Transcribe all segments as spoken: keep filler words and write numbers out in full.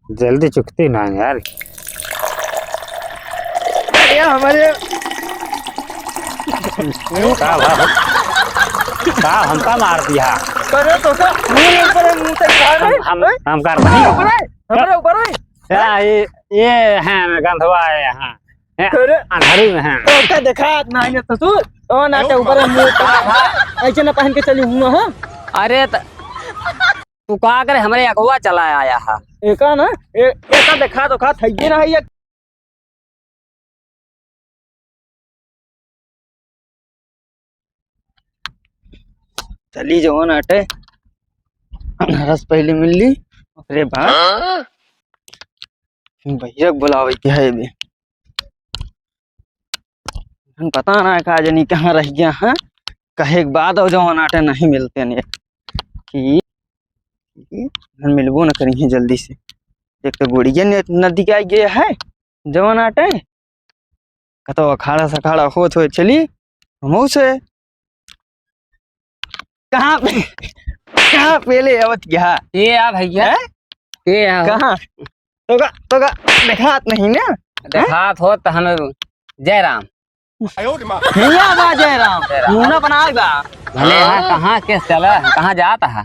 जल्दी चुकती ना यार। अरे हमारे का भा-, का हमका मार दिया? अरे तो का? मुंह ऊपर है, मुंह से खा रहे। हम, हम, हम कर रहे हैं। ऊपर है, हमारे ऊपर है। क्या ये, ये है गंधवा है यहाँ। हैं, अरे। अंधारी में हैं। तो का देखात ना है ससुर? ओ ना के ऊपर है, मुंह पर। ऐसे ना पहन के चली हूँ, हाँ? अरे त-, तू का करे, हमरे अगवा चला आया है। एका ना, ए-, एका देखा तो खा, थइये ना है ये। चली जवन आटे, अनहरस पहले मिल ली, ओकरे बाद भैया के बुलावे के है बे। हम पता ना का जनी कहाँ रह गया है, कहे के बाद और जवन आटे नहीं मिलते ने कि, कि हम मिलबो न करी है जल्दी से। एक तो गुड़िया ने नदी के आ गया है, जवन आटे कतो अखाड़ा सखाड़ा होत होए चली हमहू से। कहाँ पे, कहाँ पेले आवत गया? ये आ भैया। हैं? ये आ। कहाँ? तोका, तोका देखात नहीं ना? देखात हो त हम जयराम। हिया बा जयराम। जयराम। मुंह ना बनाए बा। भले हाँ, कहाँ केस चला है, कहाँ जात है?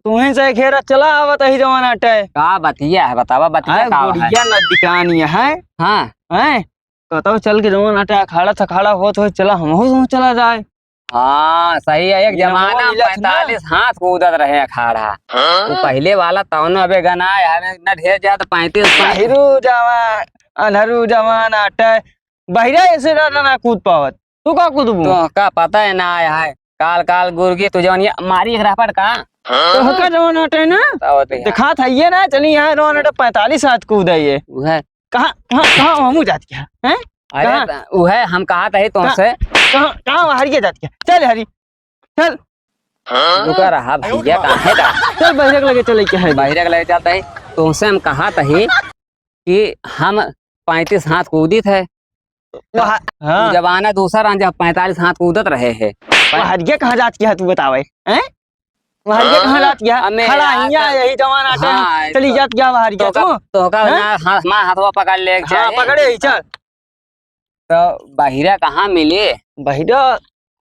तुहें से घेरा चला आवत ही जवान अटे। का बतिया है बतावा, बतिया आए का है? गुड़िया नदी कहानी है। हाँ। हैं? कतौ चल के जवान अटे अखाड़ा सखाड़ा होत होत चला, हमहू से चला जाए। हाँ, सही है। एक ये जमाना वो में मिलत ना। पैंतालीस हाथ कूदत रहे अखाड़ा। हाँ? वो पहले वाला तौनो अबे गना है, हमें इतना ढेर ज्यादा पैंतीस, पैंतीस। बहिरू जवान, अनहरू जवान अटे। बहिरा ऐसे ना, ना, ना कूद पावत। तू का कूदबू? तो का पता है ना आया है। काल, काल गुरगी तू जवन ये मारी एक रापट का। तो का जवन अटे ना? बताओ तो यार। दिखात है ये ना, चली यहाँ जवन अटे पैंतालीस हाथ कूद है ये। वो है। कहाँ, कहाँ, कहाँ हमू जात क्या? हैं? अरे कहाँ? त-, उहे हम कहत ही तुमसे। कहाँ, कहाँ, कहाँ हरिये जात क्या? चल हरी, चल। रुका रहा भैया, कहाँ है का? चल बहिरे के लगे चले के है। बहिरे के लगे चलत ही। तुमसे हम कहत ही कि हम पैंतीस हाथ कूदित है। वहाँ, हाँ। जमाना दूसर रहन जब पैंतालीस हाथ कूदत रहे है। वहाँ हरिये कहाँ जात क्या तू बतावे? हैं? वहाँ हरिये कहाँ जात क्या? अमे खड़ा यार हियाँ तो यही जवान आटे हाँ, चली तो जात क्या वहाँ हरिये तोका, तू? तोका हैं? ना, हाँ, हमार हाथवा पकड़ ले के हाँ, चाहे। पकड़े ही, चल। तो बहिरा कहाँ मिले? बहिरा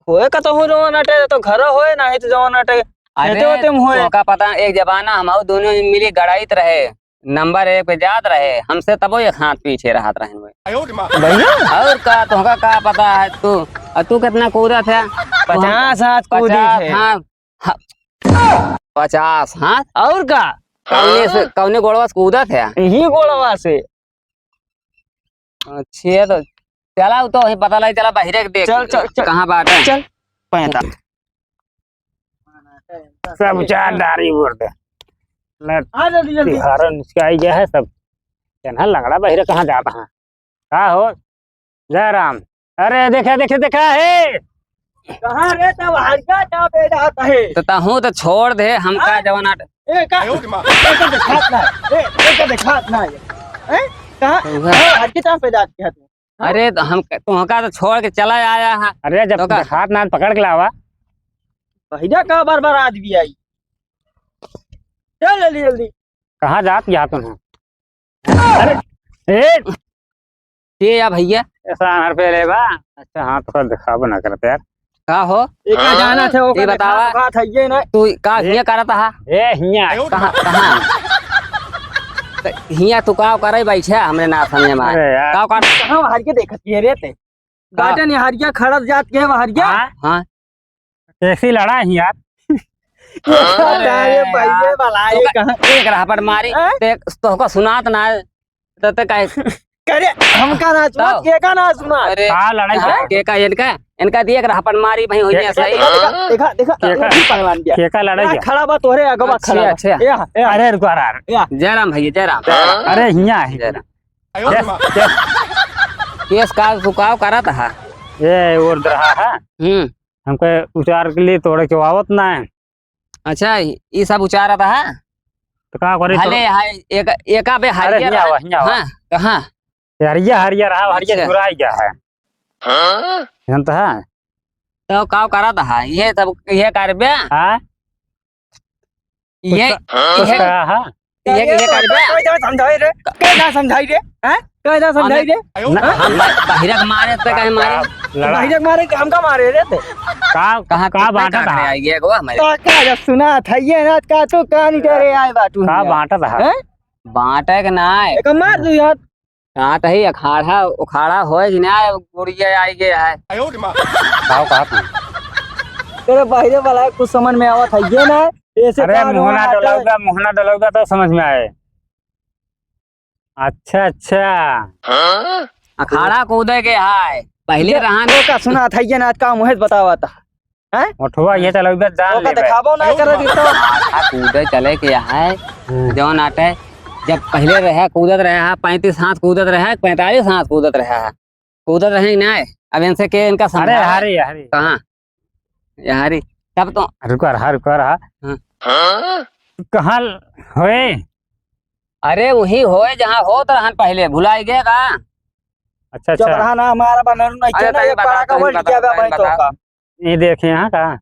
होए का तो हो जवान आटे, तो घर होए, नाही तो जवान आटे। अरे, खेते वेते में होए। तोका पता, एक जमाना हम दोनों मिली गड़ाइत रहे, नंबर एक पे जात रहे, हमसे तबो एक हाथ पीछे रहत रहन वे। भैया? और का, तोहका का पता है, तू, और तू कितना कूदत है? पचास हाथ कूदी पचास है। हाथ, हा-, पचास हाथ? और का? कौने से, कौने गोड़वा से कूदत है? यही गोड़वा से। अच्छे, तो चला, उ तो वही पता लगे, चला बहिरे के देख। चल, चल, चल। कहाँ बाटे? चल, पैंता। सब चार दारी बोल दे। ले, आ, जल्दी, जल्दी। तिहारो निचकाई गया है सब। चन्हा लंगड़ा बहिरे कहाँ जाता है? का हो? जयराम। अरे, देखा, देखा, देखा, हे। कहाँ रे, तब हरिया का पे जात है? तो तहूँ तो छोड़ दे, हमका हाँ? जवन आट- ए, का? ए, का देखात ना? ए, ए, का देखात ना ये? हैं? कहाँ? तो उहे। कहाँ हरिया का पे जात है तू? हाँ? अरे, तो हम, तोहका तो छोड़ के चला आया है। अरे, जब तो का? देखात ना, पकड़ के लावा। भैया का बार बार आदमी आई। चल जल्दी जल्दी। कहाँ जात, जात हूँ? अरे, ए! के या भैया? ऐसा अनर पे ले बा। अच्छा, हाँ, तो दिखाबो ना करते यार। का हो? एका हाँ? जाना थे, ओका ये बतावा। देखा, देखा था, ये ना। तू का ए? हियाँ करत हा? ए, हियाँ। कहाँ, कहाँ? तो हियाँ तू का करे बैठा हमरे ना समझ में आए। अरे यार। का कर? कहाँ बाहर के देखत ये रे ते? का? बाटे नहीं हरिया खड़त जात के हरिया। हाँ? हाँ। कैसी लड़ा है यार? अरे अरे भाई, ये यार। भला तो ये का, कहाँ? एक रापट मारी, हाँ? ते, तोहका सुनात ना है, तो ते काहे? करे, हमका ना सुनात, तो? के का ना सुनात? अरे, का लड़ाई हाँ, है? के का इनका, इनका दिए एक रापट मारी भाई, होई के, ऐसा ही। देखा, देखा, देखा, के का? ये भी पहलवान दिया। के का लड़ाई या है? खड़ा बा तोहरे अगवा अच्छा, खड़ा बा। अच्छा। या, या। अरे रुको यार। या। जयराम भैया, जयराम। अरे हियाँ है। जयराम। केस, केस। केस का झुकाव करत हा? ये और रहा है। हम्म। हमके उचार के लिए तोड़े के आवत ना है। अच्छा, ई सब उचारत हा? तो का करे भले तो? हाय, एक, एका बे अरे, हरियर हियाँ रहा। आवा, हियाँ आवा। हाँ, कहाँ? हरिया, हरिया रहा, हरिया अच्छा। चुराई गया है। हाँ? जानता है? तो का करत हा? ये सब, ये करबे? हाँ? ये, कुछ तो, कुछ ये, तो कहा, हाँ? ये, ये करबे? कैसे समझाई रे? कैसे समझाई रे? हैं? कैसे समझाई रे? ना, हाँ? हम बहिरक मारे तो कहे मारे? लड़ा। बहिरक मारे कि हमका मारे रे ते? का, कहाँ का तो बांटा का था? करे आइए गो हमारे। तो का जब सुना था ये ना, का तू कान करे आए बाटू का हिया? बांटा था? हैं? बांटे के ना है। एक मार दू यार। कहाँ तो ही अखाड़ा, उखाड़ा होए कि ना, गुड़िया आई गया है। का, का तू? तेरे बहिरे वाला कुछ समझ में आवत है ये ना, ऐसे अरे, का मुहना रोना डलौगा, मुहना डलौगा तो समझ में आए। अच्छा, अच्छा। अखाड़ा कूदे के है, पहले ये रहन। तो का सुना था, ये ना का मुहे बतावा था, हैं? ओठवा ये चलौगा जान ओका लेबे। देखाबो ना करे दी तो। अखाड़ा कूदे चले के है, हम्म। जौन आटे, जब पहले रहे, कूदत रहे है, पैंतीस हाथ कूदत रहे, पैंतालीस हाथ कूदत रहे है, कूदत रहे कि ना? अब इनसे के इनका अरे, समझावे? हरी, हरी। कहाँ? यारी, तब तो रुका रहा, रुका रहा। हाँ। कहाँ होए? अरे, वही होए, जहाँ होत रहन पहले, भुलाई गए का? अच्छा, जब अच्छा। रहा ना हमारा बनर नहीं अरे, चला, तनी ये बता, पड़ा का तनी बोल बता, क्या बे तनी भाई तो बता। का? ये देखे यहाँ का?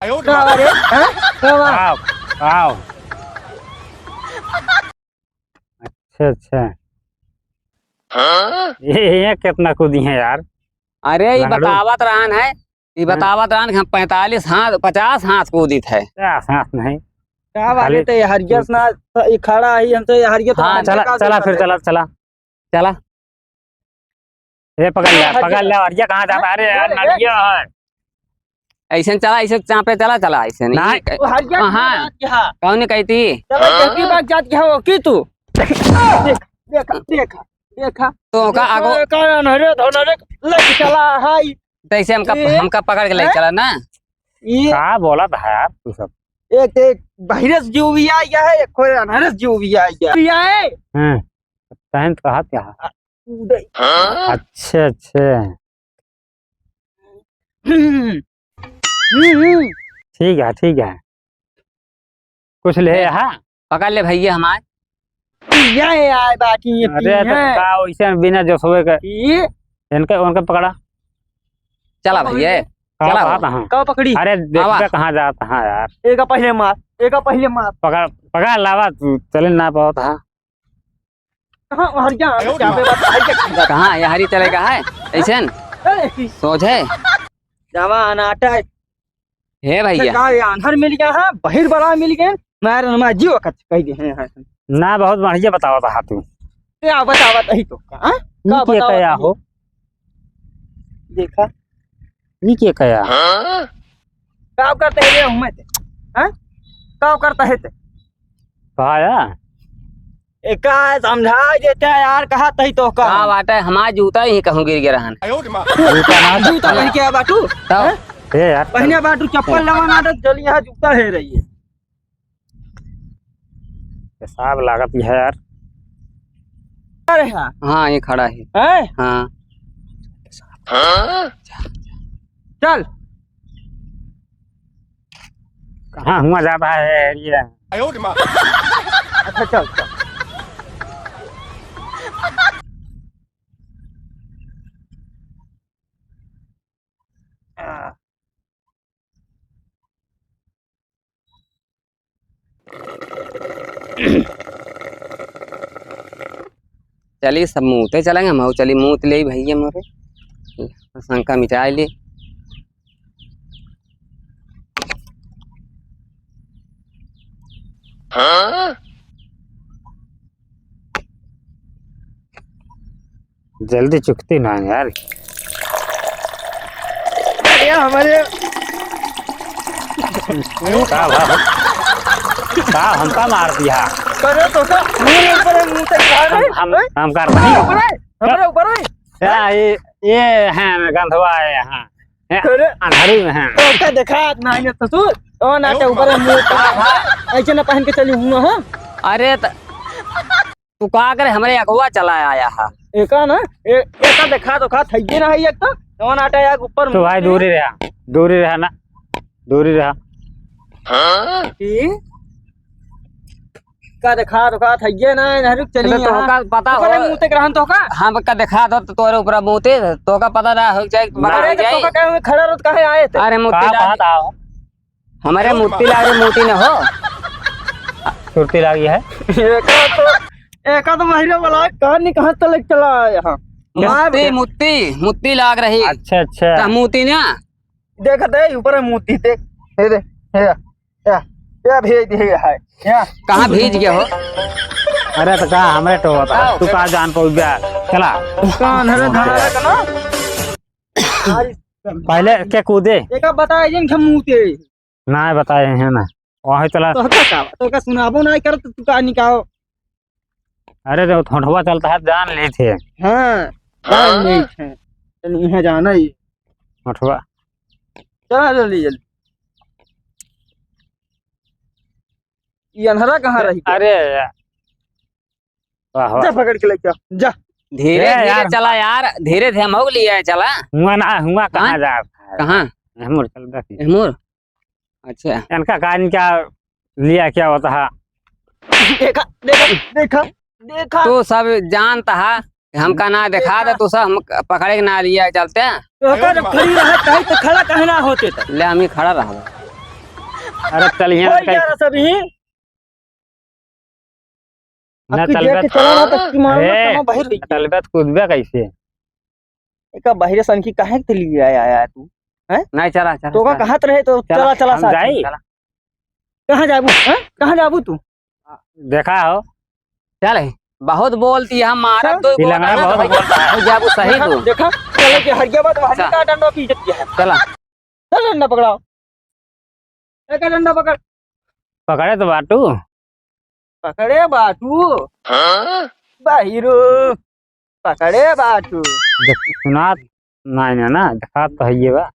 का बा रे? हाँ? का बा? आओ, आओ। अच्छा, अच्छा। ये, ये कितना कूदी है यार? अरे, ये लाडू। बतावत रहन है, ये हाँ। बतावत रहन कि हम पैंतालीस हाथ, पचास हाथ कूदित है। पचास हाथ नहीं। का बात है, खाली तो ये हरियस ना, ये खड़ा है, हम तो ये हरियस हाँ, हमसे चला, का चला, सोचत फिर है? चला, चला। चला। ए, पकड़ ले, हाँ, पकड़ ले, हरिया कहाँ जाता? अरे यार, अरे, नलिया है। ऐसे चला, ऐसे चापे चला, चला, ऐसे नहीं। नहीं। वो हरिया कहाँ हाँ। जात के हाँ? कौन कहती? चला, जबकि बात जात के हाँ, वो की तू? देख, देखा, देखा, देखा। तो का देखा, आगो का अनहरे धनरे लग चला है। तो ऐसे हमका, ये? हमका पकड़ के ले हैं? चला ना। ये का बोला था यार तू सब? एक, एक बहिरे से जीव भी आ गया है, एक खोए अनहरे से जीव भी आ गया है। भी आए? हाँ। तहन तो कहा क्या? उदय। अच्छा, अच्छा। हम्म। हम्म, हम्म। ठीक है, ठीक है। कुछ ले, ए, हाँ? पकड़ ले भैया हमार। ये आए बाकी ये अरे, तो पी हैं। का वैसे बिना जोसवे के ये? इनके, उनके पकड़ा। चला भैया, का चला बात हो। है? का पकड़ी? अरे, देखबे आवा। कहाँ जात है यार? एका पहले मार, एका पहले मार। पकड़, पकड़ लावा तू, चले ना पावत है। कहाँ हरिया? अरे, क्या पे बात है? कहाँ ये हरी चले का है? ऐसन? अरे, सोझे? जावा अनाटा। हे भैया। का ये आन्हर मिल गया है, बहिर बड़ा मिल गया, मार नमा जीव कच कह दे हैं। ना, बहुत बढ़िया बतावा था तू। क्या बतावा तही तो का, हाँ? ई का के बतावा कया तही? हो? देखा। ई के कया? का करते है रे हमें ते? हाँ? का करता है ते? कहा या? एका समझा देते हैं यार, कहा तही तो का? का बाटे, हमार जूता ही कहूँ गिर गया रहन। जूता ना जूता चप्पल। पहन के आ बाटू? तब? हैं? ए यार, पहने बाटू चप्पल लवा ना तो चल यहाँ जूता है रही है। पेशाब लागत है यार। अरे हाँ। हाँ, ये खड़ा है। हैं? हाँ। चल। कहाँ हुआ जाता है ये? अच्छा, चल, चल। चलिए, सब मूते चलेंगे, हम चलिए मूत ले भैया मोरे, शंका मिटाए ले। हाँ? जल्दी चुकती ना यार। अरे हमारे का भा? का हमका मार दिया? करे तो का? मेरे ऊपर है, मुंह से खा रहे। हम, हम, हैं? हम कर रहे हैं। ऊपर है, हमारे ऊपर है। क्या ये, ये है गंधवा है यहाँ। हैं? करे। अंधारी में है। तो का देखा ना ये ससुर? ओ ना का ते ऊपर है, मुंह से खा रहे। ऐसे ना पहन के चली हूँ, हाँ? अरे त-, तू का करे, हमरे अगुआ चला आया है। एका ना, ए-, एका देखा तो खा, थइये ना है एक तो। जवन आटा या ऊपर तो भाई, दूरी रहा, दूरी रहा ना, दूरी रहा। हाँ? की? का देखा, देखा, थइये ना, नहीं रुक, चली अरे, यहाँ। तोहका पता ऊपर हो? मूते के रहन तोहका? हम का देखा दो, तो तोरे ऊपर मूते, तोहका पता ना हो जाए, ना। अरे, तो तोहका कहे हुए खड़ा रहो, तो कहे आए थे? अरे, मूती का लाग, बात आओ? हमारे मूती लाग, मूती न हो। सुरती लागी है। एका तो, एका तो महिला वाला, कहाँ नहीं, कहाँ तलक चला आया, हाँ। मूती, मूती, मूती लाग रही। अच्छा, अच्छा। तो मूती ना। देख दे, ऊपर मूती देख। ये दे, ये। या, या भेज दिए है, या। कहाँ भेज गया हो? अरे तो का हमरे तो बता, आओ। तू का जान पाउबे? चला। कान हरे धारा का ना? पहले के कूदे। एका बताए जिन के मूते। ना बताए हैं ना। वही चला। तो का, का, तो का सुनाबो ना करत तू का निकाओ। अरे तो ठोंठवा चलता है, जान ले थे। हाँ, जान ले थे। चल, यहाँ जाना ही। ठोंठवा। चला जल्दी, जल्दी। ये अन्हरा कहाँ रही? अरे यार। वाह, वाह। जा पकड़ के लेके आ, जा। धीरे, ए धीरे यार। चला यार, धीरे धीरे हम हो लिया है, चला। हुआ ना, हुआ कहाँ हाँ? जा? कहाँ? एहमोर चल देखी। एहमोर? अच्छा। इनका का, इनका लिया क्या होता है? देखा, देखा, देखा, देखा। तू सब जानता है, हमका ना देखा दे, तू सब हम पकड़े के ना लिया चलते। तो का जब खड़ी रहा, कहीं तो खड़ा कहीं ना होते तो। ले, हम ही खड़ा रहा। अरे चलिए, कोई कहीं जा रहा सभी। ना अब तू चलबे देख के तो चला ना, तो की मालूम ए, कहाँ बाहर रही। चलबे तो कूदबे कैसे? एका बाहर सन की काहे के लिए आया, आया तू? हैं? नहीं, चला, चला, तो का चला। कहत रहे तो चला, चला, चला हम साथ में। जाई। चला। कहाँ जाबू, हैं? कहाँ जाबू तू? देखा हो। चल, बहुत बोलती है, मारा चल। दो ये लंगड़ा बहुत बोलता है। हो जाबू सही देखा, तू। देखा, चले के हरिया बात, वहाँ चल। का डंडा पीछे किया है। चला। चल डंडा पकड़ाओ। एक डंडा पकड़। पकड़े तो बाटू। पकड़े बाटू। हाँ? बाहिरो। पकड़े बाटू। देख, सुनात नाई ना, ना, देखात तो हइये बा।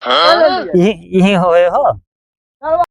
हाँ? यही, यही होए हो।